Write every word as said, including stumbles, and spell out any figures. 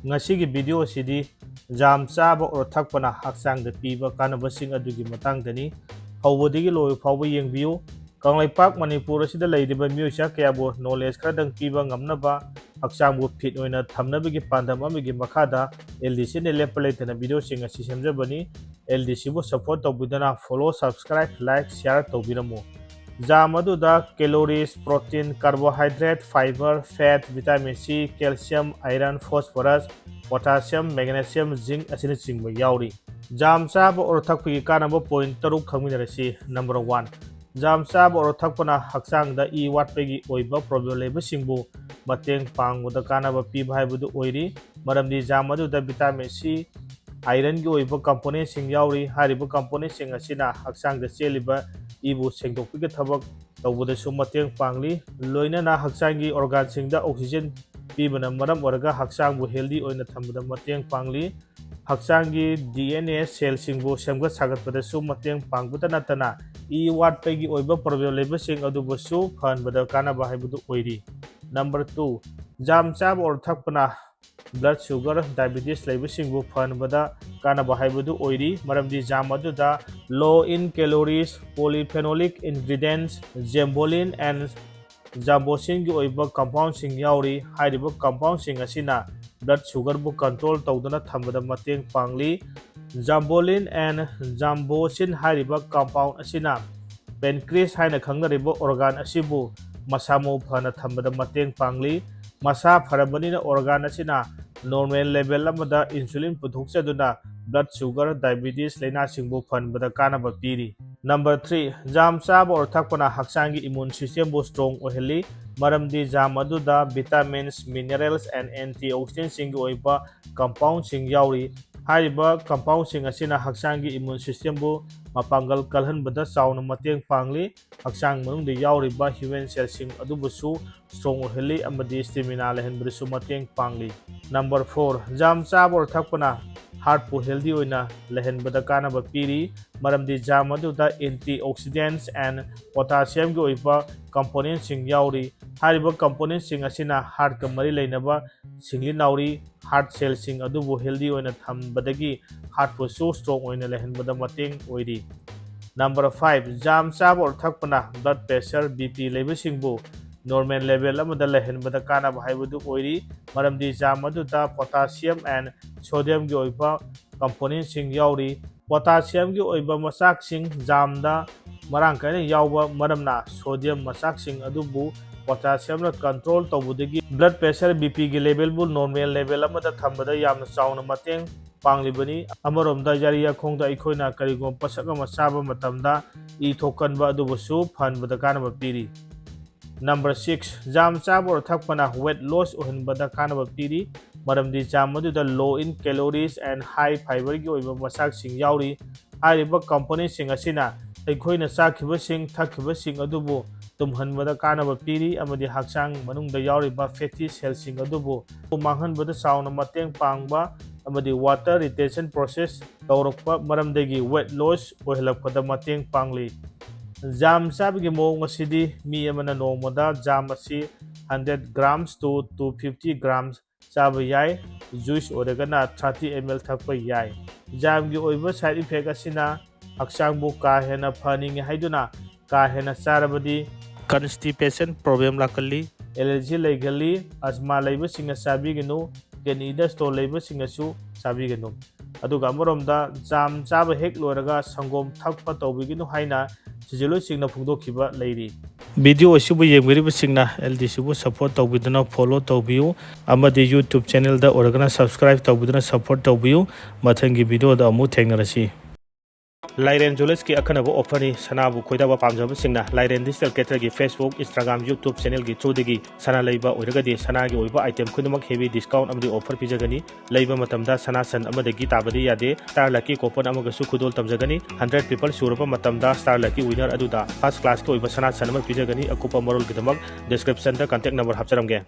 ꯉꯁꯤꯒꯤ video ꯑꯁꯤꯗꯤ jam ꯆꯥꯕ ꯑꯣꯔ ꯊꯛꯄꯅ ꯍꯛꯆꯥꯡꯗ ꯄꯤꯕ ꯀꯥꯟꯅꯕꯁꯤꯡ ꯑꯗꯨꯒꯤ ꯃꯇꯥꯡꯗꯅꯤ꯫ ꯍꯧꯕꯗꯒꯤ ꯂꯣꯏꯕ ꯐꯥꯎꯕ ꯌꯦꯡꯕꯤꯌꯨ꯫ ꯀꯪꯂꯩꯄꯥꯛ ꯃꯅꯤꯄꯨꯔ ꯑꯁꯤꯗ ꯂꯩꯔꯤꯕ ꯃꯤꯑꯣꯏ ꯆꯥ ꯀꯌꯥꯕꯨ knowledge ꯈꯔꯗꯪ ꯄꯤꯕ ꯉꯝꯅꯕ, ꯍꯛꯆꯥꯡꯕꯨ fit ꯑꯣꯏꯅ ꯊꯝꯅꯕꯒꯤ ꯄꯥꯟꯗꯝ ꯑꯃꯒꯤ ꯃꯈꯥꯗ L D C ꯅ ꯂꯦꯞꯄ ꯂꯩꯇꯅ videoꯁꯤꯡ ꯑꯁꯤ ꯁꯦꯝꯖꯕꯅꯤ꯫ L D C ꯕꯨ support ꯇꯧꯕꯤꯗꯨꯅ follow, subscribe, like, share ꯇꯧꯕꯤꯔꯝꯃꯨ꯫ ꯖꯥꯝ ꯑꯗꯨꯗ calories, protein, carbohydrate, fiber, fat, vitamin C, calcium, iron, phosphorus, potassium, magnesium, zinc ꯑꯁꯤꯅꯆꯤꯡꯕ ꯌꯥꯎꯔꯤ꯫ ꯖꯥꯝ ꯆꯥꯕ ꯑꯣꯔ ꯊꯛꯄꯒꯤ ꯀꯥꯟꯅꯕ point ꯇꯔꯨꯛ ꯈꯪꯃꯤꯟꯅꯔꯁꯤ꯫ Number one, ꯖꯥꯝ ꯆꯥꯕ ꯑꯣꯔ ꯊꯛꯄꯅ ꯍꯛꯆꯥꯡꯗ ꯏ ꯋꯥꯠꯄꯒꯤ ꯑꯣꯏꯕ problem ꯂꯩꯕꯁꯤꯡꯕꯨ ꯃꯇꯦꯡ ꯄꯥꯡꯕꯗ ꯀꯥꯟꯅꯕ ꯄꯤꯕ ꯍꯥꯏꯕꯗꯨ ꯑꯣꯏꯔꯤ꯫ ꯃꯔꯝꯗꯤ ꯖꯥꯝ ꯑꯗꯨꯗ vitamin C, ironꯒꯤ ꯑꯣꯏꯕ componentꯁꯤꯡ ꯌꯥꯎꯔꯤ꯫ ꯍꯥꯏꯔꯤꯕ componentꯁꯤꯡ ꯑꯁꯤꯅ ꯍꯛꯆꯥꯡꯗ ꯆꯦꯜꯂꯤꯕ ꯏꯕꯨ ꯁꯦꯡꯗꯣꯛꯄꯒꯤ ꯊꯕꯛ ꯇꯧꯕꯗꯁꯨ ꯃꯇꯦꯡ ꯄꯥꯡꯂꯤ꯫ ꯂꯣꯏꯅꯅ ꯍꯛꯆꯥꯡꯒꯤ organꯁꯤꯡꯗ oxygen ꯄꯤꯕꯅ ꯃꯔꯝ ꯑꯣꯏꯔꯒ ꯍꯛꯆꯥꯡꯕꯨ healthy ꯑꯣꯏꯅ ꯊꯝꯕꯗ ꯃꯇꯦꯡ ꯄꯥꯡꯂꯤ꯫ ꯍꯛꯆꯥꯡꯒꯤ D N A cellꯁꯤꯡꯕꯨ ꯁꯦꯝꯒꯠ ꯁꯥꯒꯠꯄꯗꯁꯨ ꯃꯇꯦꯡ ꯄꯥꯡꯕꯇ ꯅꯠꯇꯅ ꯏ ꯋꯥꯠꯄꯒꯤ ꯑꯣꯏꯕ problem ꯂꯩꯕꯁꯤꯡ ꯑꯗꯨꯕꯨꯁꯨ ꯐꯍꯟꯕꯗ ꯀꯥꯟꯅꯕ ꯍꯥꯏꯕꯗꯨ ꯑꯣꯏꯔꯤ꯫ Number two, ꯖꯥꯝ ꯆꯥꯕ ꯑꯣꯔ ꯊꯛꯄꯅ blood sugar, diabetes ꯂꯩꯕꯁꯤꯡꯕꯨ ꯐꯍꯟꯕꯗ ꯀꯥꯟꯅꯕ ꯍꯥꯏꯕꯗꯨ ꯑꯣꯏꯔꯤ꯫ ꯃꯔꯝꯗꯤ ꯖꯥꯝ ꯑꯗꯨꯗ low in calories, polyphenolic ingredients, zambolin and zambosinꯒꯤ ꯑꯣꯏꯕ compoundꯁꯤꯡ ꯌꯥꯎꯔꯤ꯫ ꯍꯥꯏꯔꯤꯕ compoundꯁꯤꯡ ꯑꯁꯤꯅ blood sugarꯕꯨ control ꯇꯧꯗꯨꯅ ꯊꯝꯕꯗ ꯃꯇꯦꯡ ꯄꯥꯡꯂꯤ꯫ Zambolin and zambosin ꯍꯥꯏꯔꯤꯕ compound ꯑꯁꯤꯅ pancreas ꯍꯥꯏꯅ ꯈꯪꯅꯔꯤꯕ organ ꯑꯁꯤꯕꯨ ꯃꯁꯥ ꯃꯎ ꯐꯅ ꯊꯝꯕꯗ ꯃꯇꯦꯡ ꯄꯥꯡꯂꯤ꯫ ꯃꯁꯥ ꯐꯔꯕꯅꯤꯅ organ ꯑꯁꯤꯅ normal level ꯑꯃꯗ insulin ꯄꯨꯊꯣꯛꯆꯗꯨꯅ blood sugar, diabetes ꯂꯥꯏꯅꯥꯁꯤꯡꯕꯨ ꯐꯍꯟꯕꯗ ꯀꯥꯟꯅꯕ ꯄꯤꯔꯤ꯫ Number three, ꯖꯥꯝ ꯆꯥꯕ ꯑꯣꯔ ꯊꯛꯄꯅ ꯍꯛꯆꯥꯡꯒꯤ immune systemꯕꯨ strong ꯑꯣꯏꯍꯜꯂꯤ꯫ ꯃꯔꯝꯗꯤ ꯖꯥꯝ ꯑꯗꯨꯗ vitamins, minerals and antioxidantꯁꯤꯡꯒꯤ ꯑꯣꯏꯕ compoundꯁꯤꯡ ꯌꯥꯎꯔꯤ꯫ ꯍꯥꯏꯔꯤꯕ compoundꯁꯤꯡ ꯑꯁꯤꯅ ꯍꯛꯆꯥꯡꯒꯤ immune systemꯕꯨ ꯃꯄꯥꯡꯒꯜ ꯀꯜꯍꯟꯕꯗ ꯆꯥꯎꯅ ꯃꯇꯦꯡ ꯄꯥꯡꯂꯤ꯫ ꯍꯛꯆꯥꯡ ꯃꯅꯨꯡꯗ ꯌꯥꯎꯔꯤꯕ human cellꯁꯤꯡ ꯑꯗꯨꯕꯨꯁꯨ strong ꯑꯣꯏꯍꯜꯂꯤ ꯑꯃꯗꯤ stamina ꯂꯩꯍꯟꯕꯗꯁꯨ ꯃꯇꯦꯡ ꯄꯥꯡꯂꯤ꯫ Number four, ꯖꯥꯝ ꯆꯥꯕ ꯑꯣꯔ ꯊꯛꯄꯅ heartꯄꯨ healthy ꯑꯣꯏꯅ ꯂꯩꯍꯟꯕꯗ ꯀꯥꯟꯅꯕ ꯄꯤꯔꯤ꯫ ꯃꯔꯝꯗꯤ ꯖꯥꯝ ꯑꯗꯨꯗ antioxidants and potassiumꯒꯤ ꯑꯣꯏꯕ componentꯁꯤꯡ ꯌꯥꯎꯔꯤ꯫ ꯍꯥꯏꯔꯤꯕ componentꯁꯤꯡ ꯑꯁꯤꯅ heartꯀ ꯃꯔꯤ ꯂꯩꯅꯕ ꯁꯤꯡꯂꯤ ꯅꯥꯎꯔꯤ, heart cellꯁꯤꯡ ꯑꯗꯨꯕꯨ healthy ꯑꯣꯏꯅ ꯊꯝꯕꯗꯒꯤ heartꯄꯨꯁꯨ strong ꯑꯣꯏꯅ ꯂꯩꯍꯟꯕꯗ ꯃꯇꯦꯡ ꯑꯣꯏꯔꯤ꯫ Number five, ꯖꯥꯝ ꯆꯥꯕ ꯑꯣꯔ ꯊꯛꯄꯅ blood pressure, BP ꯂꯩꯕꯁꯤꯡꯕꯨ normal level ꯑꯃꯗ ꯂꯩꯍꯟꯕꯗ ꯀꯥꯟꯅꯕ ꯍꯥꯏꯕꯗꯨ ꯑꯣꯏꯔꯤ꯫ ꯃꯔꯝꯗꯤ ꯖꯥꯝ ꯑꯗꯨꯗ potassium and sodiumꯒꯤ ꯑꯣꯏꯕ componentꯁꯤꯡ ꯌꯥꯎꯔꯤ꯫ Potassiumꯒꯤ ꯑꯣꯏꯕ ꯃꯆꯥꯛꯁꯤꯡ ꯖꯥꯝꯗ ꯃꯔꯥꯡ ꯀꯥꯏꯅ ꯌꯥꯎꯕ ꯃꯔꯝꯅ sodium ꯃꯆꯥꯛꯁꯤꯡ ꯑꯗꯨꯕꯨ potassiumꯅ control ꯇꯧꯕꯗꯒꯤ blood pressure, BPꯒꯤ levelꯕꯨ normal level ꯑꯃꯗ ꯊꯝꯕꯗ ꯌꯥꯝꯅ ꯆꯥꯎꯅ ꯃꯇꯦꯡ ꯄꯥꯡꯂꯤꯕꯅꯤ꯫ ꯑꯃꯔꯣꯝꯗ ꯌꯥꯔꯤ ꯌꯥꯈꯣꯡꯗ ꯑꯩꯈꯣꯏꯅ ꯀꯔꯤꯒꯨꯝꯕ ꯄꯣꯠꯁꯛ ꯑꯃ ꯆꯥꯕ ꯃꯇꯝꯗ ꯏ ꯊꯣꯛꯀꯟꯕ ꯑꯗꯨꯕꯨꯁꯨ ꯐꯍꯟꯕꯗ ꯀꯥꯟꯅꯕ ꯄꯤꯔꯤ꯫ Number six, ꯖꯥꯝ ꯆꯥꯕ ꯑꯣꯔ ꯊꯛꯄꯅ weight loss ꯑꯣꯏꯍꯟꯕꯗ ꯀꯥꯟꯅꯕ ꯄꯤꯔꯤ, ꯃꯔꯝꯗꯤ ꯖꯥꯝ ꯑꯗꯨꯗ low in calories and high fiberꯒꯤ ꯑꯣꯏꯕ ꯃꯆꯥꯛꯁꯤꯡ ꯌꯥꯎꯔꯤ꯫ ꯍꯥꯏꯔꯤꯕ componentꯁꯤꯡ ꯑꯁꯤꯅ ꯑꯩꯈꯣꯏꯅ ꯆꯥꯈꯤꯕꯁꯤꯡ, ꯊꯛꯈꯤꯕꯁꯤꯡ ꯑꯗꯨꯕꯨ ꯇꯨꯝꯍꯟꯕꯗ ꯀꯥꯟꯅꯕ ꯄꯤꯔꯤ ꯑꯃꯗꯤ ꯍꯛꯆꯥꯡ ꯃꯅꯨꯡꯗ ꯌꯥꯎꯔꯤꯕ fatty cellꯁꯤꯡ ꯑꯗꯨꯕꯨ ꯃꯥꯡꯍꯟꯕꯗ ꯆꯥꯎꯅ ꯃꯇꯦꯡ ꯄꯥꯡꯕ ꯑꯃꯗꯤ water retention process ꯇꯧꯔꯛꯄ ꯃꯔꯝꯗꯒꯤ weight loss ꯑꯣꯏꯍꯜꯂꯛꯄꯗ ꯃꯇꯦꯡ ꯄꯥꯡꯂꯤ꯫ ꯖꯥꯝ ꯆꯥꯕꯒꯤ ꯃꯑꯣꯡ ꯑꯁꯤꯗꯤ ꯃꯤ ꯑꯃꯅ ꯅꯣꯡꯃꯗ ꯖꯥꯝ ꯑꯁꯤ hundred grams to two fifty grams ꯆꯥꯕ ꯌꯥꯏ, juice ꯑꯣꯏꯔꯒꯅ thirty ml ꯊꯛꯄ ꯌꯥꯏ꯫ ꯖꯥꯝꯒꯤ ꯑꯣꯏꯕ side effect ꯑꯁꯤꯅ ꯍꯛꯆꯥꯡꯕꯨ ꯀꯥ ꯍꯦꯟꯅ ꯐꯍꯟꯅꯤꯡꯉꯤ ꯍꯥꯏꯗꯨꯅ ꯀꯥ ꯍꯦꯟꯅ ꯆꯥꯔꯕꯗꯤ constipation problem ꯂꯥꯛꯀꯜꯂꯤ, allergy ꯂꯩꯒꯜꯂꯤ, asthma ꯂꯩꯕꯁꯤꯡꯅ ꯆꯥꯕꯤꯒꯅꯨ, kidneyꯗ stone ꯂꯩꯕꯁꯤꯡꯅꯁꯨ ꯆꯥꯕꯤꯒꯅꯨ꯫ ꯑꯗꯨꯒ ꯑꯃꯔꯣꯝꯗ ꯖꯥꯝ ꯆꯥꯕ ꯍꯦꯛ ꯂꯣꯏꯔꯒ ꯁꯪꯒꯣꯝ ꯊꯛꯄ ꯇꯧꯕꯤꯒꯅꯨ ꯍꯥꯏꯅ ꯁꯤꯖꯤꯂꯣꯏꯁꯤꯡꯅ ꯐꯣꯡꯗꯣꯛꯈꯤꯕ ꯂꯩꯔꯤ꯫ Video ꯑꯁꯤꯕꯨ ꯌꯦꯡꯕꯤꯔꯤꯕꯁꯤꯡꯅ LDCꯕꯨ support ꯇꯧꯕꯤꯗꯨꯅ follow ꯇꯧꯕꯤꯌꯨ ꯑꯃꯗꯤ YouTube channelꯗ ꯑꯣꯏꯔꯒꯅ subscribe ꯇꯧꯕꯤꯗꯨꯅ support ꯇꯧꯕꯤꯌꯨ꯫ ꯃꯊꯪꯒꯤ videoꯗ ꯑꯃꯨꯛ ꯊꯦꯡꯅꯔꯁꯤ꯫ ꯂꯥꯏꯔꯦꯟ ꯖ꯭ꯋꯦꯂꯔꯁꯀꯤ ꯑꯈꯟꯅꯕ offerꯅꯤ꯫ ꯁꯅꯥꯕꯨ ꯈꯣꯏꯗꯥꯕ ꯄꯥꯝꯖꯕꯁꯤꯡꯅ ꯂꯥꯏꯔꯦꯟ Digital Caterꯒꯤ Facebook, Instagram, YouTube channelꯒꯤ throughꯗꯒꯤ ꯁꯅꯥ ꯂꯩꯕ ꯑꯣꯏꯔꯒꯗꯤ ꯁꯅꯥꯒꯤ ꯑꯣꯏꯕ item ꯈꯨꯗꯤꯡꯃꯛ heavy discount ꯑꯃꯗꯤ offer ꯄꯤꯖꯒꯅꯤ꯫ ꯂꯩꯕ ꯃꯇꯝꯗ ꯁꯅꯥ ꯁꯟ ꯑꯃꯗꯒꯤ ꯇꯥꯕꯗꯤ ꯌꯥꯗꯦ꯫ Star Lucky coupon ꯑꯃꯒꯁꯨ ꯈꯨꯗꯣꯜ ꯇꯝꯖꯒꯅꯤ꯫ Hundred people ꯁꯨꯔꯕ ꯃꯇꯝꯗ Star Lucky winner ꯑꯗꯨꯗ first classꯀꯤ ꯑꯣꯏꯕ ꯁꯅꯥ ꯁꯟ ꯑꯃ ꯄꯤꯖꯒꯅꯤ꯫ ꯑꯀꯨꯞꯄ ꯃꯔꯣꯜꯒꯤꯗꯃꯛ descriptionꯗ contact number ꯍꯥꯞꯆꯔꯝꯒꯦ꯫